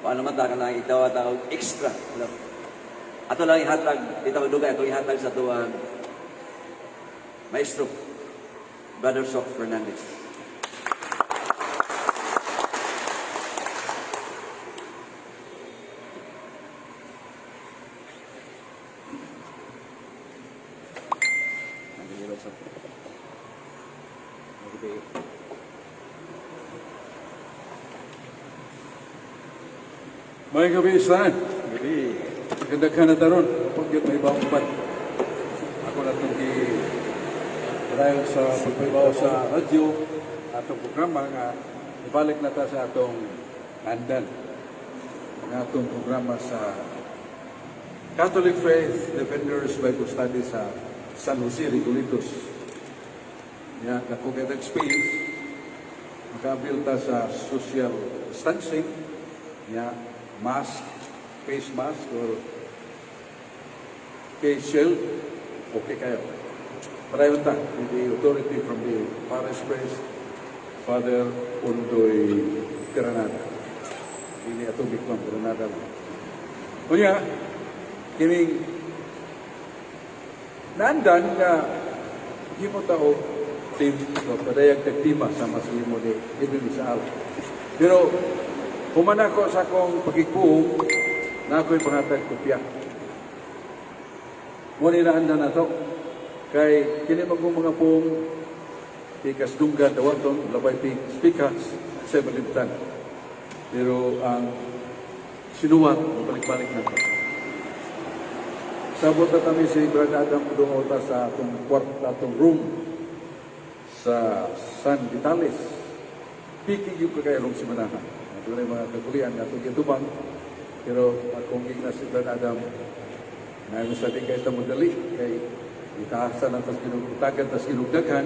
Paano man ta kanang itawa ta og extra, no? Ato lang ihatag, itaw dugay ato ihatag sa tuwang maestro, Brother Sok Fernandez. May gabi sa Gabi. Maganda ka na taron. Pag yun may bawang. Ako na itong dahil sa pagpahibaw sa radyo, atong programa nga ibalik na ta sa atong andan. Ang atong programa sa Catholic Faith Defenders Bible Study sa San Jose Recoletos. Ya, dako kay space, makabil ta sa social distancing, ya, mask, face mask or face shield, okay kayo. Padayon ta with the authority from the parish priest, Father Undoy Granada. Hindi ato Biklam Granada lang. Kunya, kining naandan nga himo ta og team so padayag tag tema sama sa imo ni Edwin Isaal. Pero human ako sa akong pagkikuong na ako'y pangatag kopya. Mo ni naandan na to. Kay kini magong mga pong pikas dunggan dawaton labay pikas sa malimtan. Pero ang sinuwat balik-balik na to. Sabot na kami si Brother Adam dungaw ta sa atong kwarto, atong room sa San Vitales. Piki yung kagayarong si Manahan. Ato na yung mga kagulian nga itong gitubang. Pero akong gigna si Brother Adam, na yung sa di kay madali, kay itaasan na tas ginugtagan, tas ginugdaghan,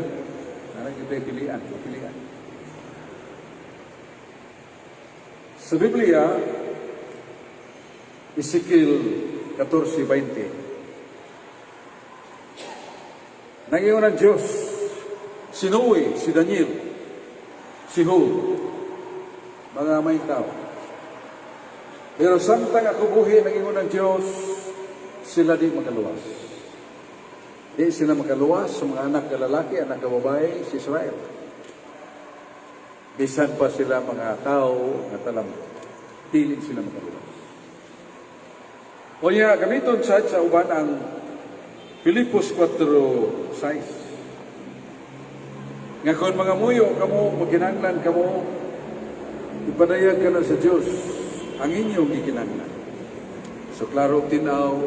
narang kita pilian, pilian. Sa Biblia, Ezekiel 14:20. Nangingon ang Diyos, si Noe, si Daniel, si Job, mga may tao. Pero samtang ako buhi, nangingon ang Diyos, sila di makaluwas. Di sila makaluwas sa mga anak na lalaki, anak na babae, si Israel. Bisan pa sila mga tao nga talam, dili sila makaluwas. O niya, gamiton sa uban ang Filipos 4:6. Nga kung mga muyo kamo, maginanglan kamo, ipadayag ka na sa Diyos ang inyong gikinanglan. So klaro tinaw,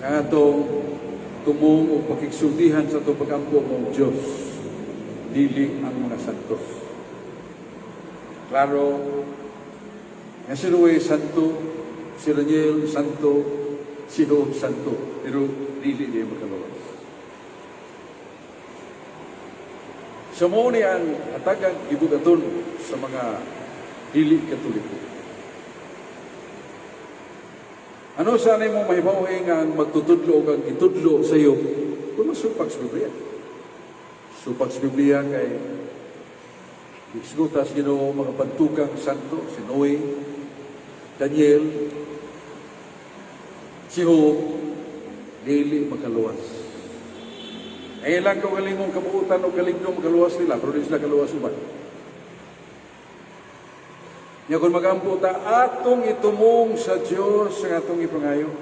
ang atong tumong o pakigsultihan sa atong pagampo mo Diyos, dili ang mga santos. Klaro, nga si Noe santo, si Daniel santo, si Job santo, pero dili niya makaluwas. So mao ni ang hatagang gibugaton sa mga dili Katoliko. Ano sa mo mahibaw nga ang magtutudlo o ang itudlo sa iyo kung masupak sa Biblia? Supak sa Biblia kay gisgutas Ginoo mga pantukang santo, si Noe, Daniel, si Job, dili makaluwas. Ang ilang kaugalingong kabuutan o kalingdong makaluwas nila, pero di sila kaluwas uban. Nya kung magampo ta atong itumong sa Dios ang atong ipangayo,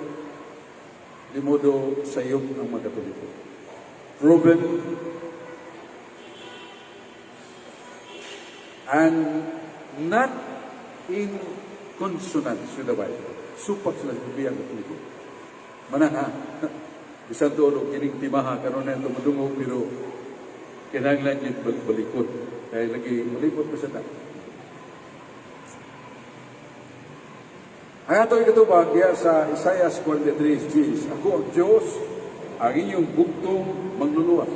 di modo sa iyo ang mga Katoliko. Proven and not in consonance with the Bible. Supak sila sa Biblia ang Katoliko. Manang ha, bisan doon og kining timaha karon na tumudungog pero kinahanglan yun balikod. Kaya lagi malipot pa sa ta. Ang atong ikatubag diya sa Isaiah 43:10, ako ang Diyos, ang inyong bugtong mangluluwas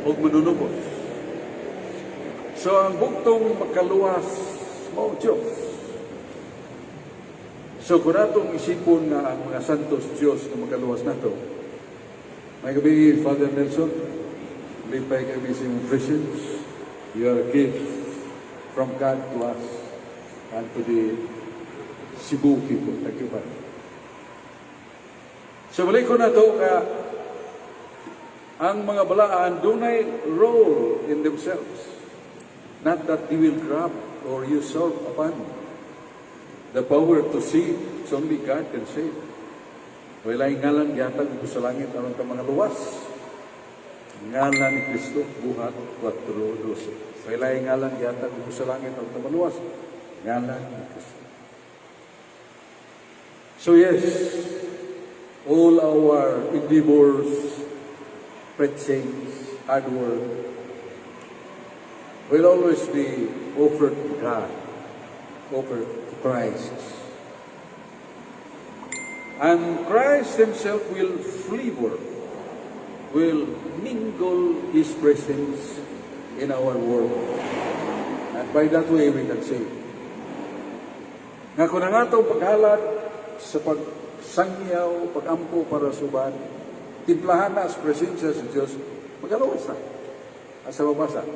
o manunubos. So ang bugtong makaluwas mao Diyos. So kung atong isipon nga ang mga santos Diyos nga makaluwas nato, may gabi, Father Nelson, lipay kami sa imong presence. You are a gift from God to us. And to the Cebu people. Thank you, Father. So balik ko na to ka ang mga balaan dunay role in themselves. Not that they will grab or usurp upon the power to save. It's only God can save. Walay ngalan gihatag ko sa langit aron ka mga luwas. Ngalan ni Kristo, Buhat 4:12. Walay ngalan gihatag ko sa langit aron ka maluwas. Ngalan ni Kristo. So yes, all our endeavors, preachings, hard work, will always be offered to God, offered to Christ. And Christ Himself will flavor, will mingle His presence in our world. And by that way, we can say, nga kung ang atong paghalad sa pagsangyaw, pagampo para sa uban, timplahan na sa presensya sa Diyos, magaluwas na. Asa mabasa?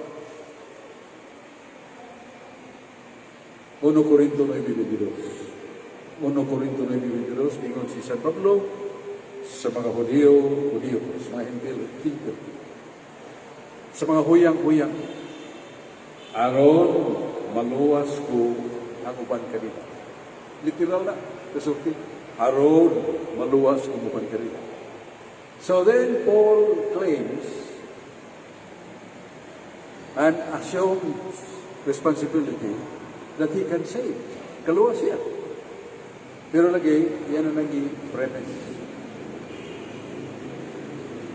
1 Corinto 9:22. 1 Corinto 9:22, ingon si San Pablo, sa mga Hudiyo, Hudiyo, sa mga Hentil, Hentil. Sa mga huyang, huyang. Aron maluwas ko ang uban kanila. Literal na, kasulti. Aron maluwas ko ang uban kanila. So then Paul claims and assumes responsibility that he can save. Kaluwas siya. Pero lagi, yan ang naging premise.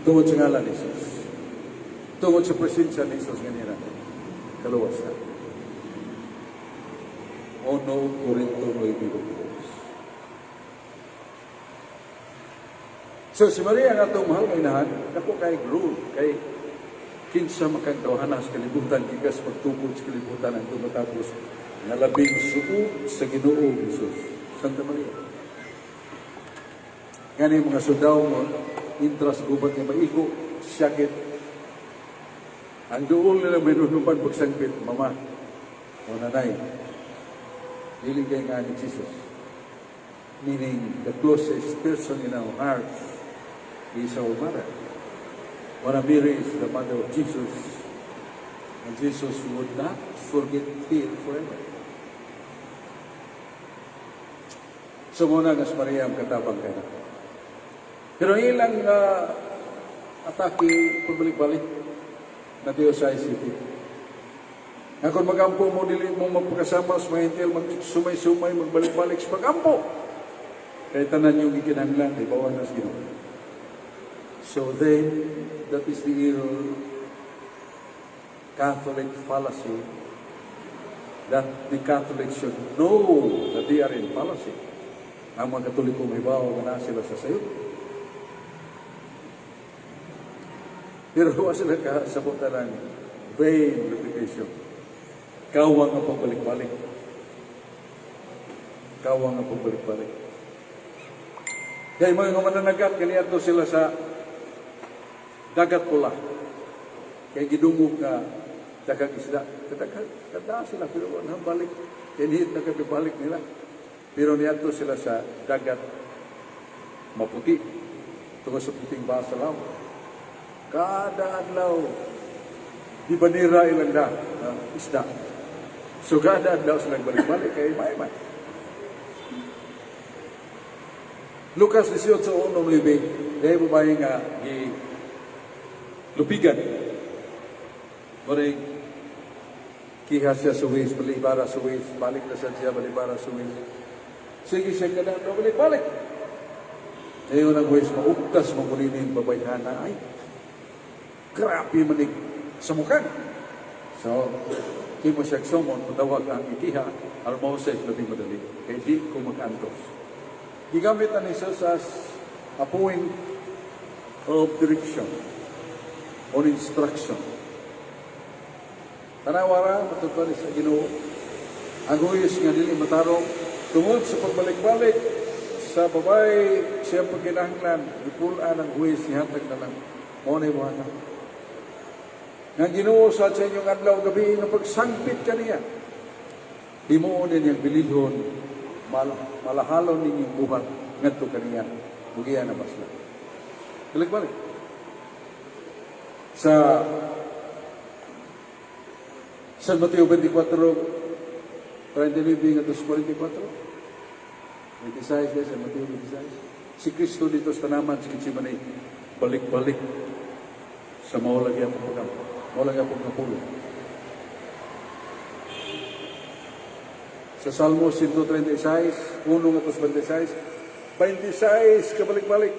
Tungod sa ngalan ni Jesus. Tungod sa presensya ni Jesus ganina. Kaluwas na. 1 Corinto 9. So si Maria nga atong mahal nga inahan, dako kay role, kay kinsa makang tawhana sa kalibutan, gikas pagtukod sa kalibutan ang matapos nga labing suod sa Ginoo Jesus, Santa Maria. Gani mga sundao mo, intra sa gubat nga maigo, sakit. Ang duol nila may nunupan pagsangpit, mama, o nanay, dili kay nga ni Jesus. Meaning, the closest person in our hearts is our mother. Mother Mary is the mother of Jesus, and Jesus would not forget her forever. So muna nga si Maria ang katabang kay na. Pero ilang atake pagbalik-balik na Diyos sa ICT. Nga kung magampo mo, dili mo magpakasama sa mga Hentil, magsumay-sumay, magbalik-balik sa pagampo. Kaya tanan yung gikinahanglan, ay bawal na sa Ginoo. So then, that is the error, Catholic fallacy, that the Catholics should know that they are in fallacy. Ang mga Katoliko may bawo nga naa sila sa sayo. Pero wa sila kasabot na ng vain repetition. Kawang ang pagbalik-balik. Kawang ang pagbalik-balik. Kaya mga mananagat, kaniadto sila sa Dagat Pula. Kaya gidungog nga daghang isda. Kadaghan, kada sila, pero wala balik. Kinihit na kami balik nila. Pero niadto sila sa Dagat Maputi. Tungod sa puting basalaw. Kada adlaw, di banira ilang da, isda. So kada adlaw silang balik-balik, kay may may. Lucas 18:1-9, dahil babae nga gi lupigan. Murag kiha siya sa wis, balibara sa wis, balik na siya, balibara sa wis. Sige siya kada adlaw, balik-balik. Ngayon ang wis, maugtas, makulinin, babayhana, ay, grabe manig sa mukha. So, di mo siya sumon, patawag ang ikiha, aron mao siya labing madali. Kaya di ko makaantos. Gigamit na ni Jesus as a point of direction or instruction. Tanawara, matutwan sa Ginoo. Ang huyos nga dili matarong tungod sa pagbalik-balik sa babae siya pagkinahanglan, gipulaan ang huwis, nihatag na lang. Mao na ibuhatan. Nga Ginoo sa inyong adlaw gabi nga pagsangpit kaniya. Himuon ninyang bililhon, malahalon ninyong buhat ngadto kaniya, mugiya na basla. Balik-balik. Sa San Mateo 24, 39 ngadto sa 44. 26 guys, San Mateo 26. Si Kristo dito sa tanaman sa Gethsemane, balik-balik sa mao lagi ang pagkam. Mao lagi ang pagkapulo. Sa Salmo 136, 1 ngadto sa 26, 26 kabalik-balik.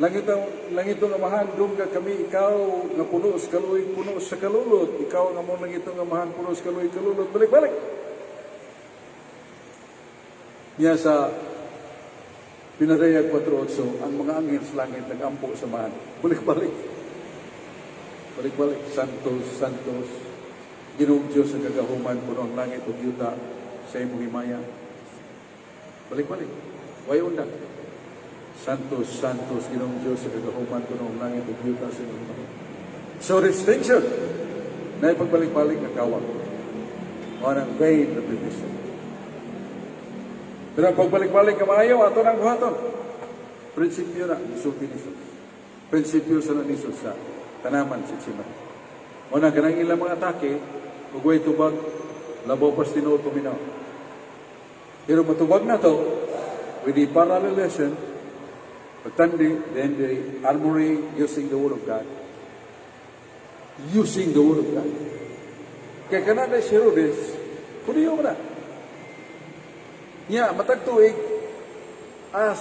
Langit ang langitong Amahan, dungga kami, ikaw nga puno sa kaluoy, puno sa kalulot. Ikaw nga mo langitong Amahan, puno sa kaluoy, kalulot. Balik-balik. Niya sa Pinadayag 4.8, ang mga anghel sa langit nagampo sa Amahan. Balik-balik. Balik-balik. Santos, Santos, Ginoong Diyos sa kagahuman, puno ang langit ug yuta sa imong himaya. Balik-balik. Way undang. Santos, Santos, Ginoong Diyos sa kagahuman, puno ang langit ug yuta sa imong himaya. So distinction na ipagbalik-balik na kawag. Mao nang vain repetition. Pero ang pagbalik-balik kamayo, ato nang buhaton. Prinsipyo na, gisulti ni Jesus. Prinsipyo sa ni Jesus sa tanaman sa Gethsemane. Mao na kanang ilang mga atake, ug way tubag, labaw pas tinuod paminaw. Pero matubag na to, with the parallelism, pagtandi, then the armory using the Word of God. Using the Word of God. Kaya kanada si Herodes, kudiyo mo na. Niya, matag tuig, as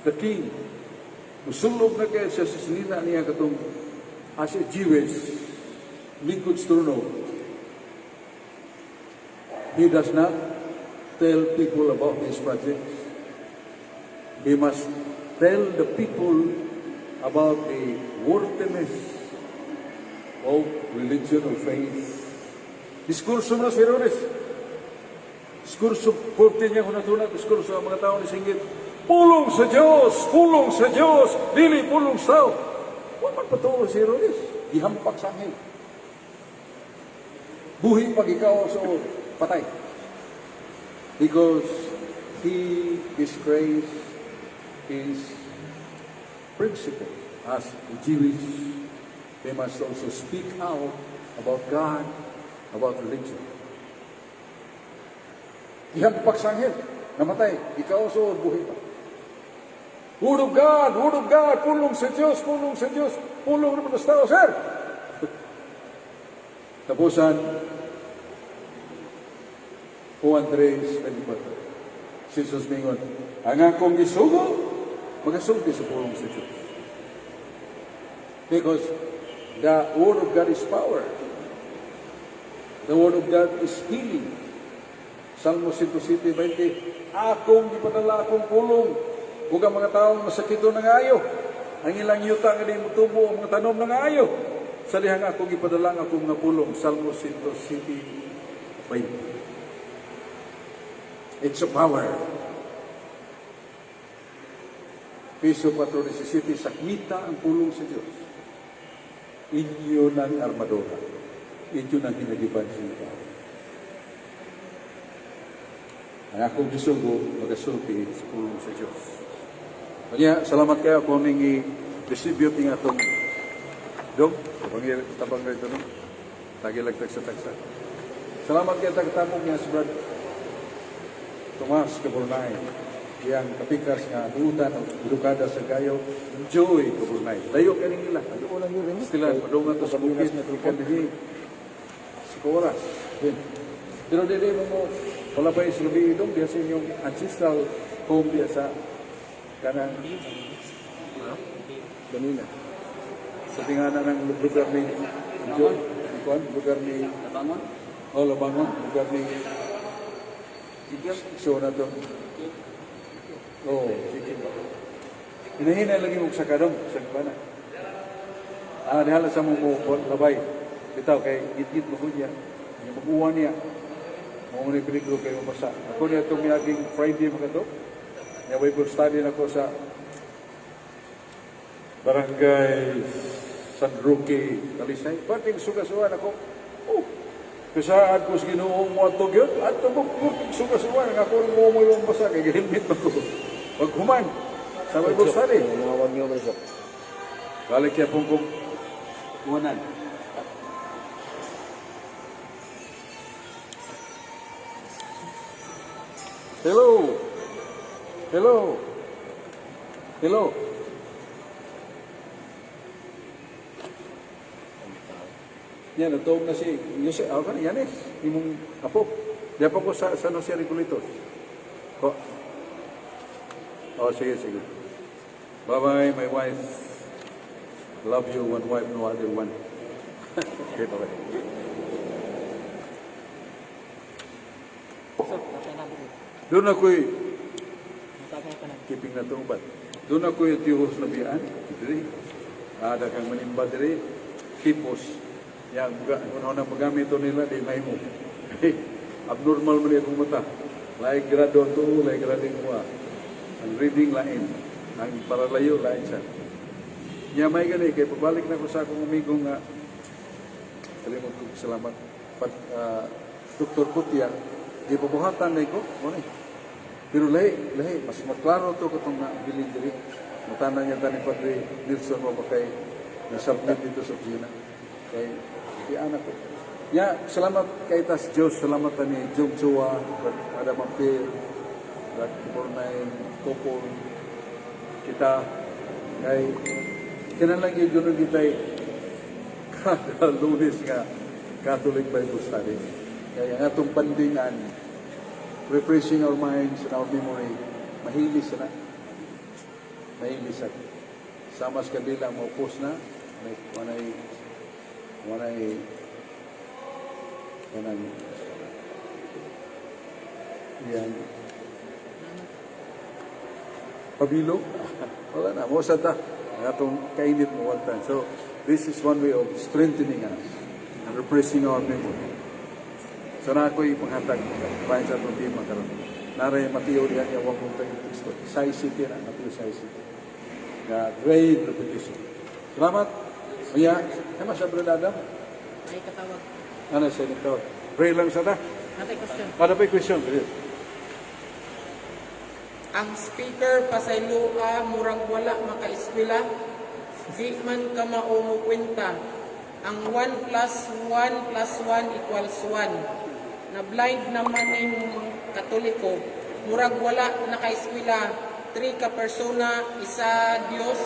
the king, musulob na kaya siya sa sinina niya katong as a Jewish, lingkod sa trono. He does not tell people about his projects. He must tell the people about the worthiness of religion or faith. Diskurso mo na si Herodes. Diskurso, forte niya kung natuna, diskurso ang mga tao ni singgit. "Pulong sa Diyos! Pulong sa Diyos! Dili pulong sa tao!" Wa man patuo si Herodes. Gihampak sa anghel. Buhi pag ikaw so patay. Because he disgraced his principle. As a Jewish, they must also speak out about God, about religion. Gihampak sa anghel, namatay, ikaw so buhi pa. "Word of God, Word of God, pulong sa Diyos, pulong sa Diyos, pulong naman sa tao, sir." Tapusan, Juan 3:24. Si Jesus mingon, "Ang akong gisugo, magasulti sa pulong sa Diyos." Because the Word of God is power. The Word of God is healing. Salmo 107:20, "Akong gipadala akong pulong, ug ang mga taong masakiton nangayo. Ang ilang yuta nga di motubo ang mga tanom nangayo sa dihang akong gipadala ang akong mga pulong." Salmo 107:20. It's a power. Efeso 4.17, sakmita ang pulong sa Diyos. Inyo ng armadura. Inyo ng hinagiban sa inyo. Ang akong gisugo, magasulti sa pulong sa Diyos. Kanya, salamat kayo kung ning i-distribute ning atong dong. Tabang, tabang rito, no? Tagi lang tagsa-tagsa. Salamat kayo tagtamog niya si Brad Tomas Caburnay. Iyang kapikas nga buutan o edukada sa kayo, Joy Caburnay. Layo ka nila. Sila, padungan to sa bukid, ikan dinhi. Sa oras. Din. Pero di mo mo, wala pa yung lubi itong diya sa inyong ancestral home diya sa kanang Ganina. Sa tingana ng lugar ni Joy, kuan, lugar ni Labangon? Oh, Labangon, lugar ni So na to. Oh, sige ba. Hinahina lagi mo sa kadong sa bana. Ah, dihala sa mo mo labay. Bitaw kay gitgit mo niya. Nya mag-uwan niya. Mo ni peligro kay mabasa. Ako niya itong miaging Friday mga to. Nya Bible study na ko sa Barangay San Roque, Talisay. Parting suga-sugan ako. Oh, Kasi ko sa Ginoo mo ato gyud, ato ko suga-suga nga ako mo mo yung basa kay helmet pa ko. Pag human sa Bible study. Wag niyo ba? Balik kaya pong kong kuhanan. Hello. Hello. Hello. Yan, natuog na si Jose, ako na, Yanis, imong apo. Diya pa ko sa San Jose Recoletos. Ko. Oh, sige, sige. Bye-bye, my wife. Love you, one wife, no other one. Okay, bye-bye. So, tatay na ko. Doon ako'y, Tatay ka na. keeping na itong. Doon ako'y tihos na biyaan. Diri. Ada kang manimba diri. Kipos. Yang buga, kung na magamit ito nila, di may mo. Abnormal man akong mata. Lain grado ang tuo, lain grado ang kuha. Ang reading lain. Ang paralayo lain siya. Nya may gani kay pabalik na ko sa akong amigo nga kalimot ko salamat pat Dr. Kutia di pabuhatan na ko mo ni. Pero lahi lahi mas maklaro to katong na bilin diri. Mutanan niya tani Padre Nilson mo ba kay na-submit dito sa opisina kay di anak ko ya. Salamat kay tas Diyos, salamat ni Jong Chua, Adam Ampir, Rak Bornay Kopol kita kay kinahanglan gyud gyud kita kada Lunes nga Catholic Bible study. Kaya ang atong pandingan, refreshing our minds and our memory, mahilis na. Mahilis na. Sama sa kandila, maupos na, may wanay, wanay, kanang, yan, pabilo. Wala na. Mo sa ta. Ang atong kainit mo one time. So, this is one way of strengthening us and refreshing our memory. So, na ako'y panghatag bahin sa atong tema karon. Naray Mateo diha niya wa kong tayong teksto. Size City na, Mateo Size City. Nga great repetition. Salamat. Kaya, kama sa Brother Adam? Ay, katawag. Ano siya nito? Pray lang sa ta. Natay question. Ano pa yung question? Brother? Ang speaker pasayloa murag wala makaeskwela, di man ka mao mo kwenta. Ang 1 plus 1 plus 1 equals 1. Na blind naman ning Katoliko, murag wala nakaeskwela, 3 ka persona, isa Dios,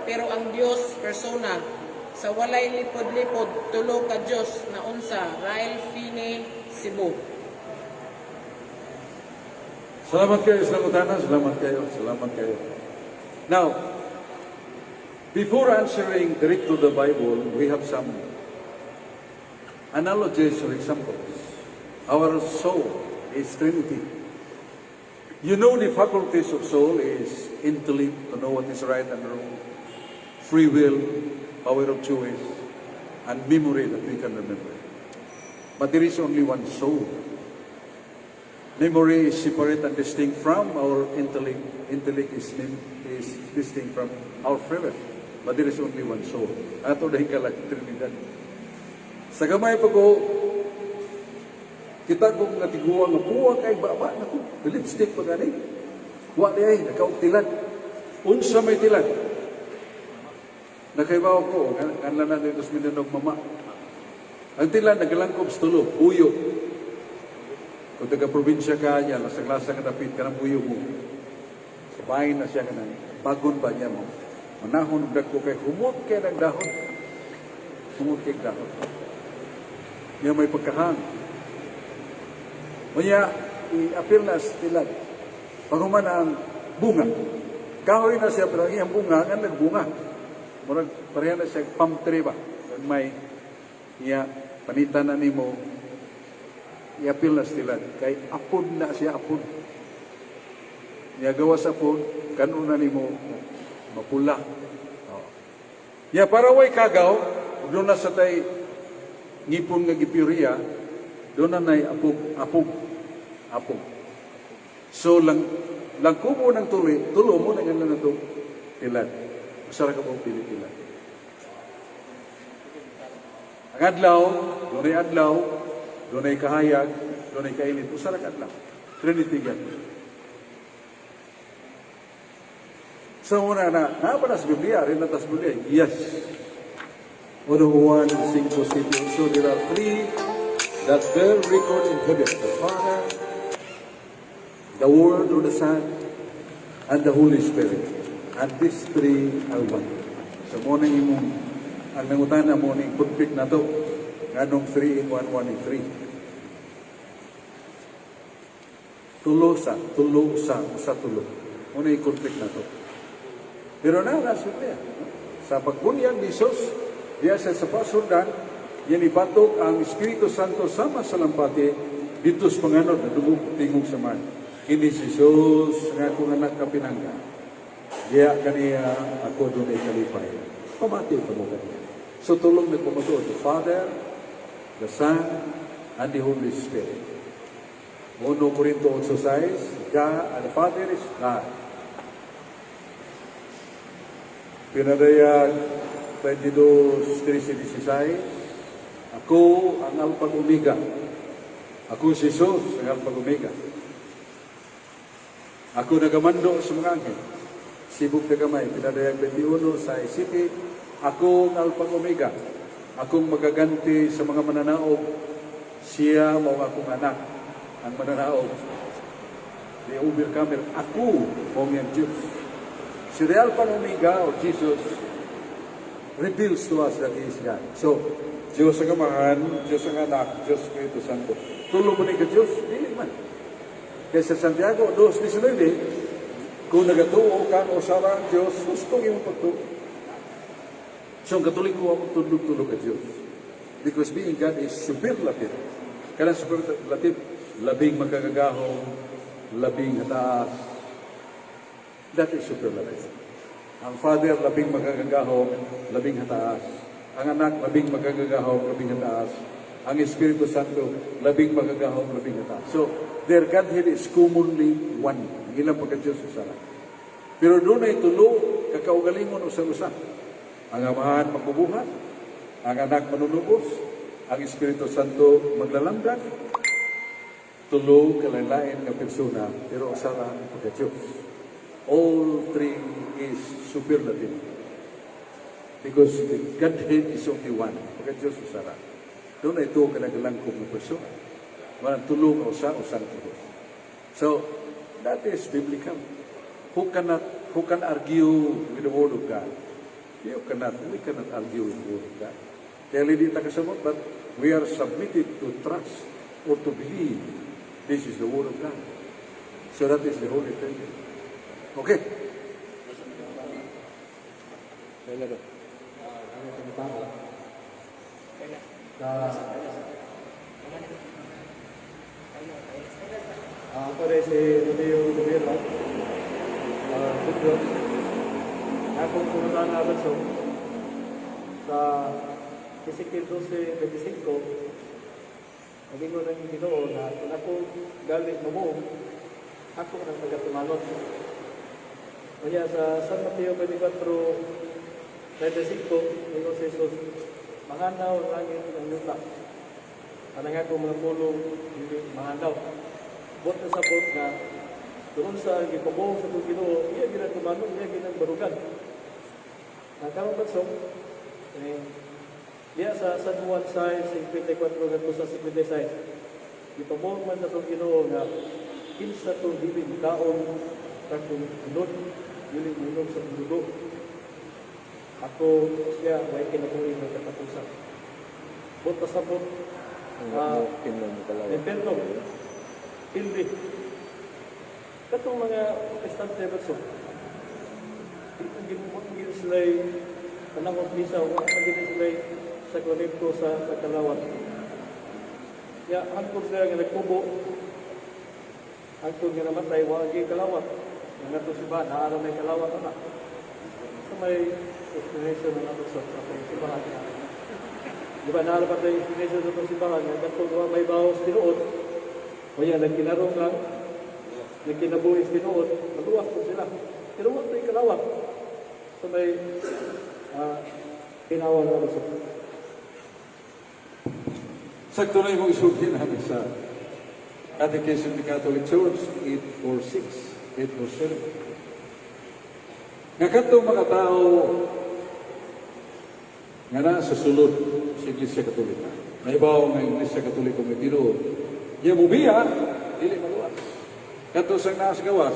pero ang Dios persona. Sa walay lipod-lipod, tulo ka Dios na unsa, Rael Fine, Cebu. Salamat kayo sa kutanan. Salamat kayo. Salamat kayo. Now, before answering direct to the Bible, we have some analogies or examples. Our soul is Trinity. You know the faculties of soul is intellect, to know what is right and wrong, free will, power of choice, and memory that we can remember. But there is only one soul. Memory is separate and distinct from our intellect. Intellect is distinct from our free will. But there is only one soul. Ato dahil kalag Trinidad. Sa gamay pa ko, kita kong nga tiguang nga puwa kay baba na ko. Lipstick pa gani. Wa di ay, nakaog tilad. Unsa may tilad? Nakaibaw ko, kanla na dito sa Mindanao mama. Ang tilad, nagalangkob sa tulo, buyo. Kung taga probinsya ka niya, lasag-lasag ka dapit ka ng buyo mo. Sa bahay na siya ka ng bagon ba niya mo. Manahon og dagko kay humot kay ng dahon. Humot kay dahon. Niya may pagkahang. Unya, i-appeal na sa tilad. Paghuman ang bunga. Kahoy na siya, pero ang iyang bunga, ang nagbunga. Murag, pareha na siya, palm tree ba? May, iya, panitan na nimo, i-appeal na sa tilad. Kay apod na siya, apod. Niya gawas apod, kanon na nimo, mapula. Oh. Ya, para way kagaw, doon na sa tay ngipon nga gipuriya, doon na nay apog, apog, apog. So, lang, lang kubo ng tuli, tulo mo na nga na ito, tilad. Usara ka mo pili tilad. Ang adlaw, doon ay adlaw, Dunay kahayag, dunay kainit. Usa ra ka adlaw. Trinity gyud. So una na, naa ba na sa Biblia? Rin na ta sa Biblia? Yes. 1 Juan 5, 7. So there are three that bear record in heaven: the Father, the Word or the Son, and the Holy Spirit. And these three are one. So mao na imong ang nangutana mo ning conflict na to. Nganong 3 in 1, 1 in 3. Tulo sa, tulo usa, usa tulo. Mao na yung conflict na to. Pero na, nasa Biblia. Sa pagbunyag ni Jesus, diya sa pasurdan, yan ibatok ang Espiritu Santo sama sa lampati dito sa panganod na dungog tingog sa man. Kini si Jesus nga akong anak kapinangga. Diya kaniya ako dunay kalipay. Pamati kamo kaniya. So tulong nagpamatuod, the Father, the Son, and the Holy Spirit. 1 Corinto 8:6, God, and the Father is God. Pinadayag 22:13-16, ako ang Alpha Omega. Ako si Jesus, ang Alpha Omega. Ako nagamando sa mga anghel. Sibog na gamay, Pinadayag 21 sa ICT, ako ang Alpha Omega. Akong magaganti sa mga mananaog. Siya mao akong anak, ang mananaog. The overcomer, ako mao ang Diyos. Si the Alpha and Omega or Jesus reveals to us that He is God. So, Diyos ang Amahan, Diyos ang Anak, Diyos Espiritu Santo. Tulo mo ni ka Diyos? Dili man. Kaysa Santiago 2.19, kung nagatuo ka o sa ang Diyos, husto imong pagtuo. So, ang Katoliko ang tudlog-tudlog ka Diyos. Because being God is superlative. Kanang superlative, labing makagagahom, labing hataas. That is superlative. Ang Father, labing makagagahom, labing hataas. Ang Anak, labing makagagahom, labing hataas. Ang Espiritu Santo, labing makagagahom, labing hataas. So, their Godhead is commonly one. Ang ilang pagka-Diyos usa lang. Pero dunay tulo, kakaugalingon usa-usa. Ang Amahan magbubuhat, ang Anak manunubos, ang Espiritu Santo maglalamdan. Tulo kalain-lain nga persona, pero usa ra ang pagka-Diyos. All three is superlative. Because the Godhead is only one. Pagka-Diyos usa ra. Dunay tuo ka nagalangkob nga persona. Walang tulo ka usa, usang tulo. So, that is biblical. Who can argue with the Word of God? You cannot, we cannot argue with the Word of God. Kaya hindi ta kasabot, but we are submitted to trust or to believe this is the Word of God. So that is the Holy Trinity. Okay. Kailan? Sa ako rin si Rodeo Rivera, Kudros. Akong pumunta na so sa Ezekiel 12:25, naging ng Ginoo na kung ako gali mamuong, ako nang pagkatumanon. Kaya sa San Mateo 24:35, ingon si Jesus, manganaw ang langit ang yuta. Anang ako mga pulong, hindi manganaw. Buot na sabot na doon sa gipabuong sa itong Ginoo, iya ginatumanon, iya ginagbarugan. Ang karon batsong, eh, diya sa San Juan 6:54 ngadto sa 56, gipabuong man sa itong Ginoo nga kinsa tong dili mukaon sa akong unod, dili muinom sa akong dugo. Ako siya way kinabuhi nga katapusan. Buot pasabot impierno, pildi. Katong mga Protestante ba so? Di man gid sila panahon misa, wa man gid sila sakramento sa kalawat. Ya, hangtod sila nga nagtubo, hangtod nga namatay, wa gyud kalawat. Nga nato simbahan, naa ra may kalawat ana. Sa may explanation na nato sa atong simbahan. Di ba, naa ra ba tayo explanation sa atong simbahan nga katong wa may bawas tinuod, o yan, nagkinarong lang, nagkinabuhi sa tinuod, maluwas po sila. Pero wa tayo kalawat. Sa may tinawa na sa Sakto na imong isulti namin sa Catechism of the Catholic Church, 846, 847. Nga kadtong mga tao nga naa sa sulod sa Iglesia Katolika. Naibaw nga Iglesia Katolika may tinuod. Nya mubiya, dili maluwas. Kadto sang naa sa gawas,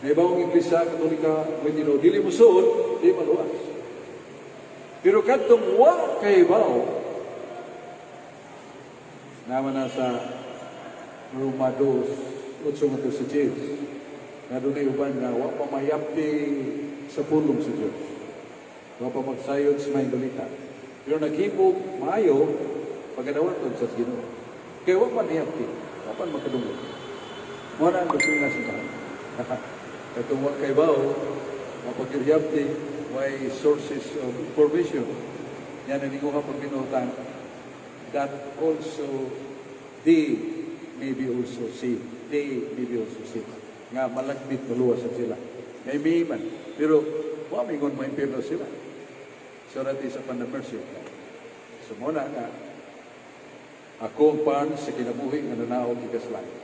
naibaw ang Iglesia Katolika may tinuod, dili musuod, dili maluwas. Pero kadtong wa kaibaw, naman na sa Roma 2, 8 ngadto sa 10, nga dunay uban nga wa pa mayapti sa pulong sa Dios. Wa pa magsayod sa maayong balita. Pero naghimog maayo pagkadawaton sa Ginoo. Kaya wa pa niyapti, wa pa makadungog. Mao na ang doktrina sa tanan. Katong wa kaibaw, mapagyapti, way sources of information. Yan ang ninguha pag binuhutan that also they may be also saved. They may be also saved. Nga malagmit maluwas sila. May may man. Pero wa mingon mo impierno sila. So that is upon the mercy of God. So mao na nga ako ang pan sa kinabuhi nga nanaog gikas langit.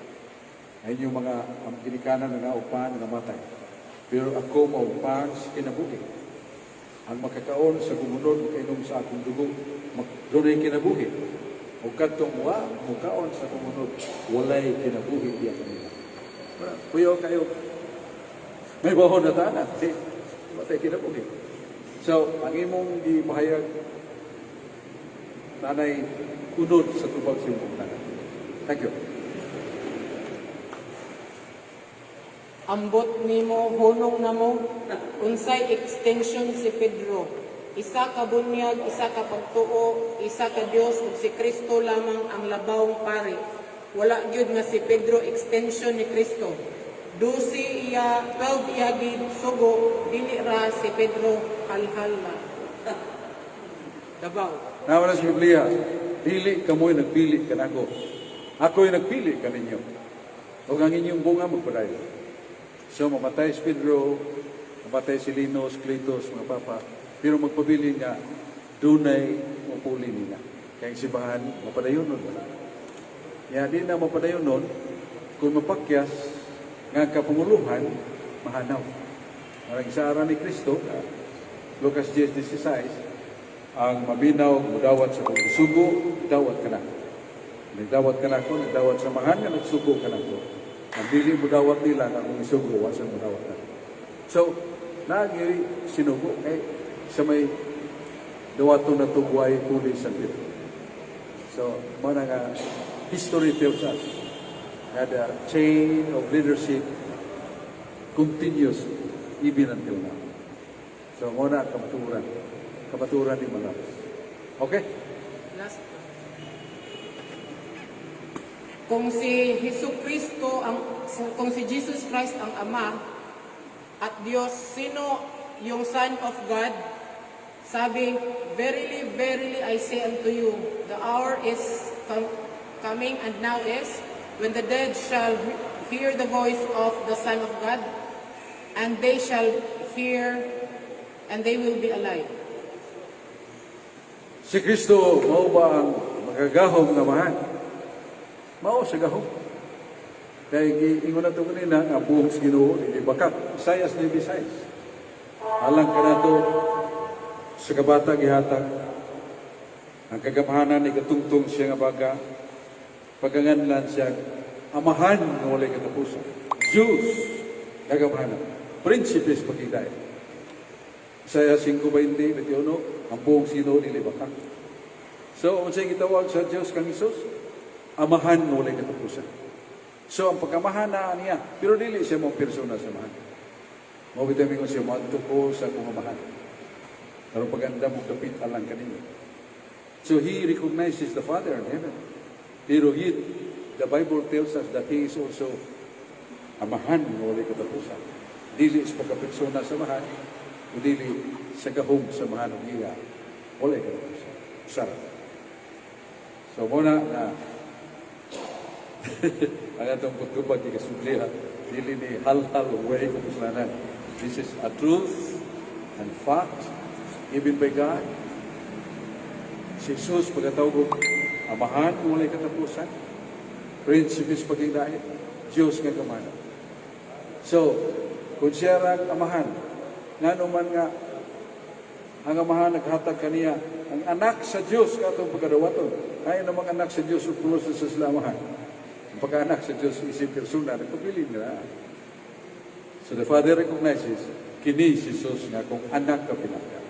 Ay inyong mga ang ginikanan na naog pan nga namatay. Pero ako mao pan sa kinabuhi. Ang makakaon sa akong unod, makainom sa akong dugo, dunay kinabuhi. O kadtong wa mukaon sa akong unod, walay kinabuhi diya kanila. Wala, kuyo kayo. May bahon na tanan. Di, matay kinabuhi. So, ang imong gipahayag, nanay unod sa tubag sa imong tanan. Thank you. Ambot nimo, hunong namo, unsay extension si Pedro. Isa ka bunyag, isa ka pagtuo, isa ka Dios ug si Kristo lamang ang labawng pari. Wala gyud nga si Pedro extension ni Kristo. 12 iya, 12 iya gid sugo, dili ra si Pedro, halhal na. Davao. Naman sa Biblia, dili kamoy nagpili kanako. Ako'y nagpili kaninyo. O ang inyong bunga magpadayon. So mamatay si Pedro, mamatay si Linus, Cletus, mga papa, pero magpabili nga, dunay mupuli nila. Kaya ang simbahan, mapadayon nun. Wala. Ya, di na mapadayon nun, kung mapakyas, nga kapanguluhan, mahanaw. Marang isa ni Kristo, Lucas 10:16, ang maminaw, mudawat sa kong sugo, dawat ka na. Nagdawat ka na ako, nagdawat sa mahan, nga nagsugo ka na ako. Ang dili mo dawat nila nga akong isugo, wa sa mo dawat na. So, nagi sinugo kay sa may dawaton na tugway puli sa Pedro. So, mao na nga history tells us that the chain of leadership continues even until now. So, mao na ang kamatuoran. Kamatuoran ni Malakas. Okay? Last one. Kung si Hesus Kristo ang kung si Jesus Christ ang Ama at Diyos, sino yung Son of God? Sabi, "Verily, verily, I say unto you, the hour is coming and now is, when the dead shall hear the voice of the Son of God, and they shall hear, and they will be alive." Si Kristo, mao ba ang makagahom nga amahan? Mao sa gahom. Kaya giingon na ito kanina, nga buhok sa Ginoo, dili bakak. Isaias 9:6. Alang kanato sa kabata gihatag, ang kagamhanan ni katungtong siya nga baga, paganganlan siya, Amahan nga walay katapusan. Diyos, kagamhanan. Prinsipe sa paghigayad. Isaiah 5:20, 21, ang buhok sa Ginoo dili bakak. So, unsay gitawag sa Diyos kang Hesus? Amahan nga walay katapusan. So, ang pagkamahan na niya, pero dili siya mo persona sa amahan. Mao bitaw mingon siya, "Moadto ko sa akong amahan. Aron pagandam og dapit alang kaninyo." So, he recognizes the Father in heaven. Pero the Bible tells us that he is also Amahan nga walay katapusan. Dili sa pagkapersona sa amahan, o dili sa gahom sa amahan og iya, walay katapusan. Sara. So, mao na na ang atong pagtubag di kasubliha, dili ni halhal way kapuslanan. This is a truth and fact given by God. Si Jesus pagkatawag og Amahan nga walay katapusan, Prinsipe sa paghingdait, Diyos nga gamhanan. So, kung siya ang Amahan, ngano man nga ang Amahan naghatag kaniya ang anak sa Diyos katong pagkadawaton. Kaya namang anak sa Diyos ug pulos sa sila Amahan. Ang pagkaanak sa Diyos isip persona, nagpabilin nila. So the Father recognizes, kini si Jesus nga akong anak ka pinangga.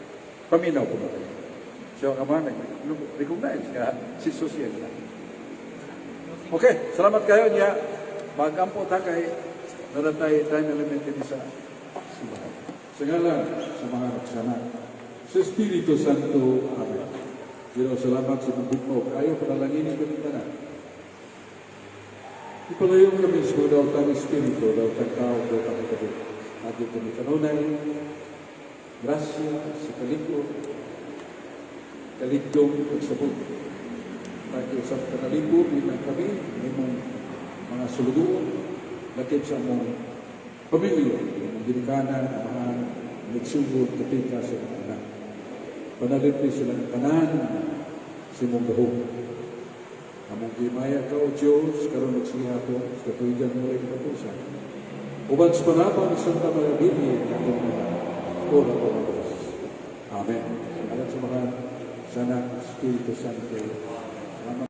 Paminaw ko ba kayo? So ang Amahan nag-recognize nga si Jesus yan na. Okay, salamat kayo niya. Magampo ta kay naratay time element din sa simbahan. Sa ngalan sa Amahan, sa Anak, sa Espiritu Santo. Amen. Ginoo, salamat sa imong gugma ug kaayo, panalangini kami tanan. Ipalayon kami sa mga daotang espiritu, daotang tao, daotang katabi. Adyo kami kanunay, grasya sa kalig-on, kaligdong pagsabot. Tayo sa kanalipod, bilang kami, imong mga sulugoon, lakip sa among pamilya, imong ginikanan, amahan, nagsugod, kapika sa mga anak. Panalipdi silang tanan sa imong gahom. Among gihimaya ka, O Diyos, karon ug sa gihapon, sa katuigan nga walay katapusan. Uban sa panabang ni Santa Maria Birhen, nga atong mga ora po Diyos. Amen. Alam sa mga sana Espiritu Santo. Salamat.